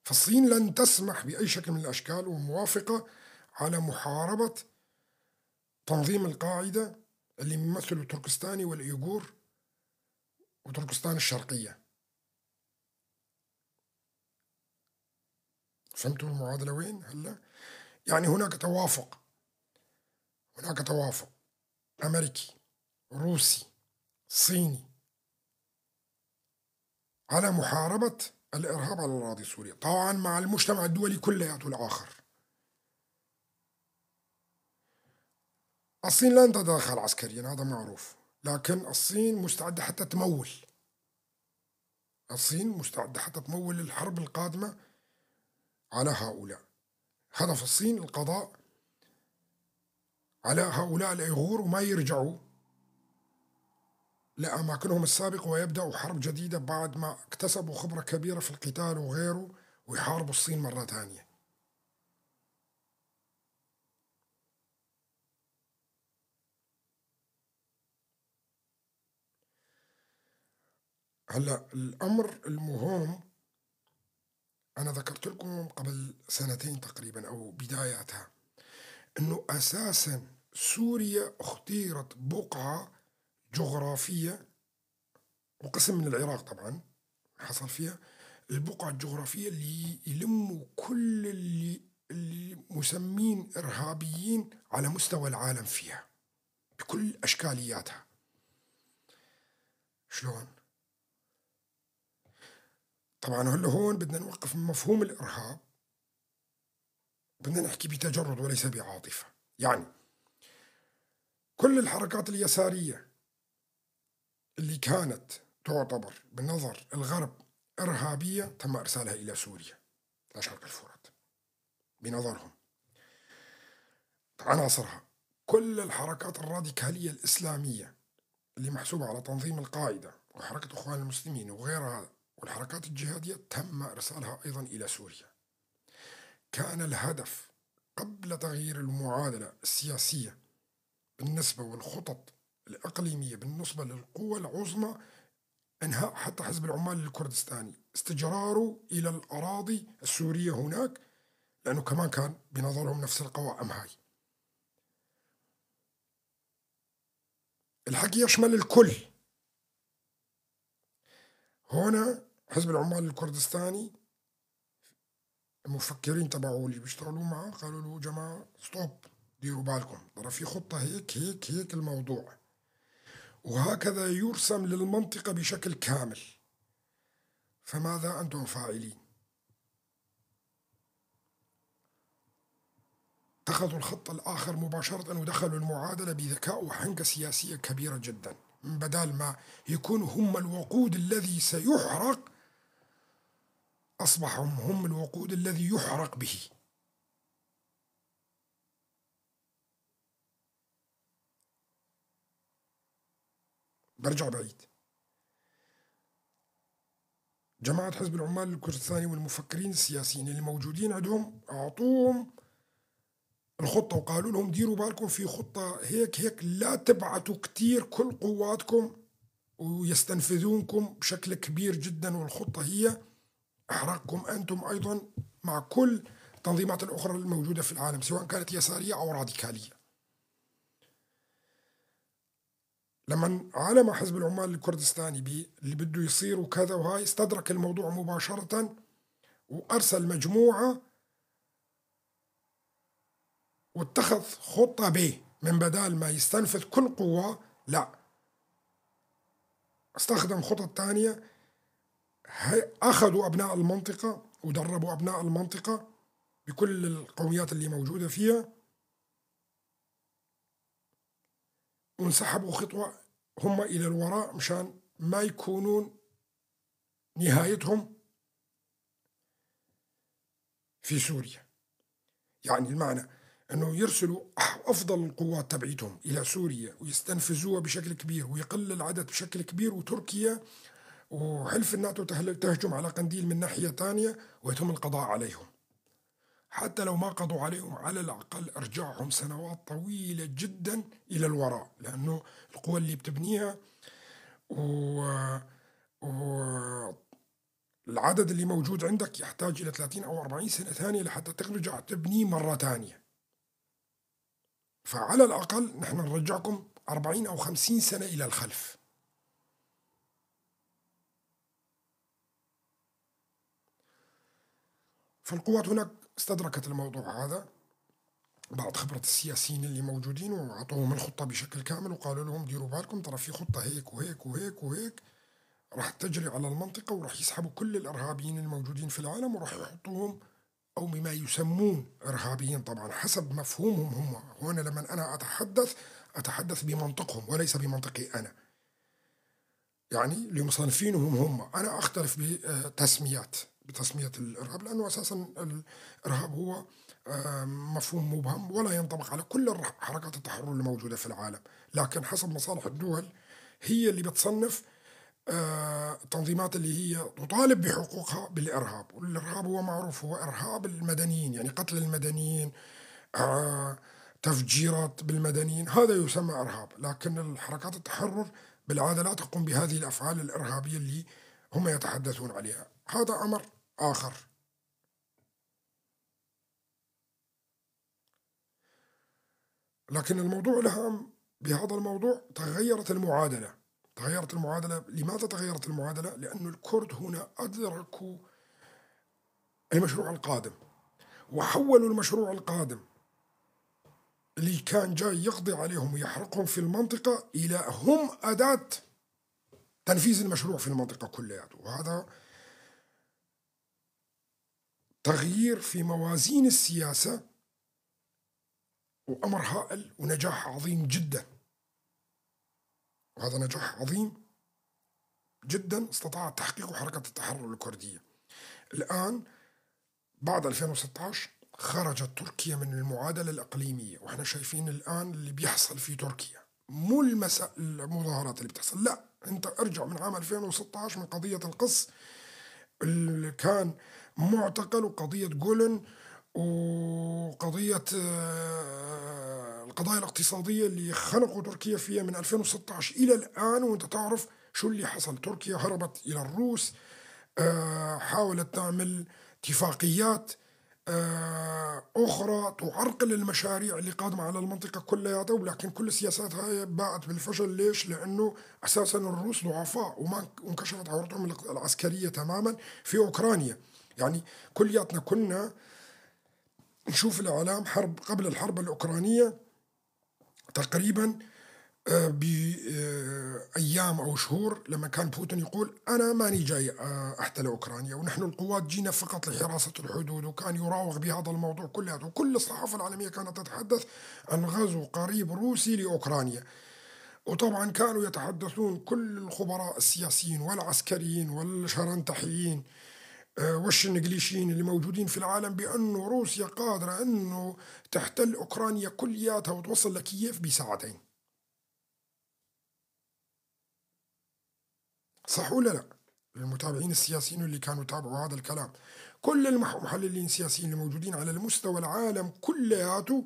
فالصين لن تسمح بأي شكل من الأشكال وموافقة على محاربة تنظيم القاعدة اللي يمثلوا التركستاني والإيغور وتركستان الشرقية. فهمتوا المعادلة وين هلا؟ يعني هناك توافق، هناك توافق أمريكي روسي صيني على محاربة الإرهاب على الأراضي السورية، طبعا مع المجتمع الدولي كلياته الآخر. الصين لن تتدخل عسكريا، هذا معروف، لكن الصين مستعدة حتى تمول، الصين مستعدة حتى تمول الحرب القادمة على هؤلاء. هدف الصين القضاء على هؤلاء الإيغور وما يرجعوا لأماكنهم السابقة ويبدأوا حرب جديدة بعد ما اكتسبوا خبرة كبيرة في القتال وغيره، ويحاربوا الصين مرة ثانية. هلا الأمر المهم، أنا ذكرت لكم قبل سنتين تقريبا أو بداياتها، أنه أساسا سوريا اختيرت بقعة جغرافية، وقسم من العراق طبعا حصل فيها البقعة الجغرافية اللي يلموا كل اللي مسمين إرهابيين على مستوى العالم فيها بكل أشكالياتها. شلون؟ طبعا هلا هون بدنا نوقف مفهوم الإرهاب، بدنا نحكي بتجرد وليس بعاطفة. يعني كل الحركات اليسارية اللي كانت تعتبر بنظر الغرب إرهابية تم إرسالها إلى سوريا لشرق الفرات بنظرهم، عناصرها. كل الحركات الراديكالية الإسلامية اللي محسوبة على تنظيم القاعدة وحركة إخوان المسلمين وغيرها والحركات الجهادية تم إرسالها أيضا إلى سوريا. كان الهدف قبل تغيير المعادلة السياسية بالنسبة والخطط الإقليمية بالنسبة للقوى العظمى إنهاء حتى حزب العمال الكردستاني، استجراره إلى الأراضي السورية هناك، لأنه كمان كان بنظرهم نفس القوائم هاي. الحكي يشمل الكل. هنا حزب العمال الكردستاني المفكرين تبعه اللي بيشتغلوا معه قالوا له جماعة ستوب، ديروا بالكم، ترى في خطة هيك هيك هيك الموضوع، وهكذا يرسم للمنطقة بشكل كامل، فماذا أنتم فاعلين؟ اتخذوا الخط الآخر مباشرة ودخلوا المعادلة بذكاء وحنكة سياسية كبيرة جدا، من بدال ما يكونوا هم الوقود الذي سيحرق أصبحوا هم الوقود الذي يحرق به. برجع بعيد، جماعة حزب العمال الكردستاني والمفكرين السياسيين اللي موجودين عندهم أعطوهم الخطة وقالوا لهم ديروا بالكم في خطة هيك هيك، لا تبعتوا كتير كل قواتكم ويستنفذونكم بشكل كبير جدا، والخطة هي إحراقكم أنتم أيضا مع كل التنظيمات الأخرى الموجودة في العالم سواء كانت يسارية أو راديكالية. لما علم حزب العمال الكردستاني اللي بده يصير وكذا وهاي، استدرك الموضوع مباشرة وأرسل مجموعة واتخذ خطة ب، من بدال ما يستنفذ كل قوة لا، استخدم خطط تانية. أخذوا أبناء المنطقة ودربوا أبناء المنطقة بكل القوميات اللي موجودة فيها، وانسحبوا خطوة هم إلى الوراء مشان ما يكونون نهايتهم في سوريا. يعني المعنى أنه يرسلوا أفضل القوات تبعيتهم إلى سوريا ويستنفذوها بشكل كبير ويقل العدد بشكل كبير، وتركيا وحلف الناتو تهجم على قنديل من ناحية ثانية ويتم القضاء عليهم. حتى لو ما قضوا عليهم على الأقل ارجعهم سنوات طويلة جدا إلى الوراء، لأنه القوى اللي بتبنيها والعدد اللي موجود عندك يحتاج إلى 30 أو 40 سنة ثانية لحتى ترجع تبنيه مرة ثانية. فعلى الأقل نحن نرجعكم 40 أو 50 سنة إلى الخلف. فالقوات هناك استدركت الموضوع هذا بعد خبرة السياسيين اللي موجودين، وأعطوهم الخطة بشكل كامل وقالوا لهم ديروا بالكم، ترى في خطة هيك وهيك وهيك وهيك راح تجري على المنطقة، وراح يسحبوا كل الإرهابيين الموجودين في العالم وراح يحطوهم أو بما يسمون إرهابيين، طبعا حسب مفهومهم هم. هنا لما أنا أتحدث أتحدث بمنطقهم وليس بمنطقي أنا، يعني اللي مصنفينهم هم. أنا أختلف بتسمية الإرهاب، لأنه أساسا الإرهاب هو مفهوم مبهم ولا ينطبق على كل حركات التحرر الموجودة في العالم، لكن حسب مصالح الدول هي اللي بتصنف التنظيمات اللي هي تطالب بحقوقها بالإرهاب. والإرهاب هو معروف، هو إرهاب المدنيين، يعني قتل المدنيين، تفجيرات بالمدنيين، هذا يسمى إرهاب. لكن الحركات التحرر بالعادة لا تقوم بهذه الأفعال الإرهابية اللي هم يتحدثون عليها، هذا أمر آخر. لكن الموضوع الأهم بهذا الموضوع تغيرت المعادلة. تغيرت المعادلة. لماذا تغيرت المعادلة؟ لأن الكرد هنا أدركوا المشروع القادم، وحولوا المشروع القادم اللي كان جاي يقضي عليهم ويحرقهم في المنطقة إلى هم أداة تنفيذ المشروع في المنطقة كلها. وهذا تغيير في موازين السياسة وأمر هائل ونجاح عظيم جدا. وهذا نجاح عظيم جدا استطاعت تحقيقه حركة التحرر الكردية. الآن بعد 2016 خرجت تركيا من المعادلة الإقليمية، وإحنا شايفين الآن اللي بيحصل في تركيا، مو المظاهرات اللي بتحصل، لا، أنت ارجع من عام 2016 من قضية القص اللي كان معتقل، وقضية جولن، وقضية القضايا الاقتصادية اللي خنقوا تركيا فيها من 2016 إلى الآن. وأنت تعرف شو اللي حصل، تركيا هربت إلى الروس، حاولت تعمل اتفاقيات أخرى تعرقل المشاريع اللي قادمة على المنطقة كلها، ولكن كل سياساتها باءت بالفشل. ليش؟ لأنه أساسا الروس ضعفاء وانكشفت عورتهم العسكرية تماما في أوكرانيا. يعني كلياتنا كنا نشوف الإعلام حرب قبل الحرب الأوكرانية تقريبا بأيام أو شهور، لما كان بوتين يقول أنا ماني جاي أحتل أوكرانيا، ونحن القوات جينا فقط لحراسة الحدود، وكان يراوغ بهذا الموضوع كله، وكل الصحافة العالمية كانت تتحدث عن غزو قريب روسي لأوكرانيا. وطبعا كانوا يتحدثون كل الخبراء السياسيين والعسكريين والشرنتحيين والشنقليشيين اللي موجودين في العالم بأنه روسيا قادرة أنه تحتل أوكرانيا كلياتها وتوصل لكييف بساعتين. صح ولا لا؟ المتابعين السياسيين اللي كانوا تابعوا هذا الكلام، كل المحللين السياسيين اللي موجودين على المستوى العالم كلياته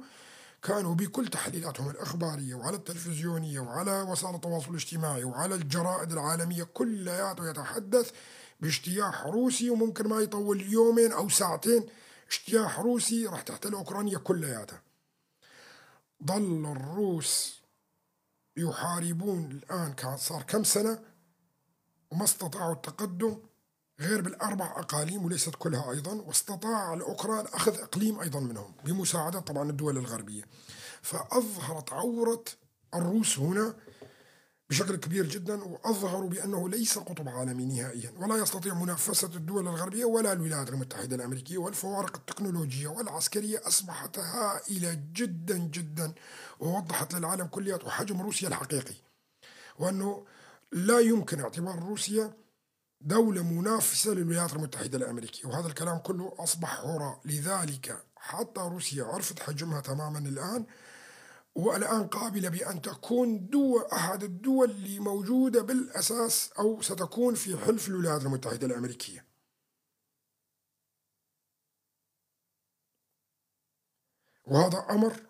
كانوا بكل تحليلاتهم الإخبارية وعلى التلفزيونية وعلى وسائل التواصل الاجتماعي وعلى الجرائد العالمية كلياته يتحدث باجتياح روسي، وممكن ما يطول يومين أو ساعتين اجتياح روسي راح تحتل أوكرانيا كلياتها. ظل الروس يحاربون الآن صار كم سنة وما استطاعوا التقدم غير بالأربع أقاليم وليست كلها أيضا، واستطاع الأوكران أخذ إقليم أيضا منهم بمساعدة طبعا الدول الغربية. فأظهرت عورة الروس هنا بشكل كبير جدا، وأظهروا بأنه ليس قطب عالمي نهائيا، ولا يستطيع منافسة الدول الغربية ولا الولايات المتحدة الأمريكية. والفوارق التكنولوجية والعسكرية أصبحت هائلة جدا جدا، ووضحت للعالم كلياته حجم روسيا الحقيقي، وأنه لا يمكن اعتبار روسيا دولة منافسة للولايات المتحدة الأمريكية، وهذا الكلام كله أصبح هراء. لذلك حتى روسيا عرفت حجمها تماما الآن، والآن قابلة بأن تكون دول أحد الدول اللي موجودة بالأساس أو ستكون في حلف الولايات المتحدة الأمريكية. وهذا أمر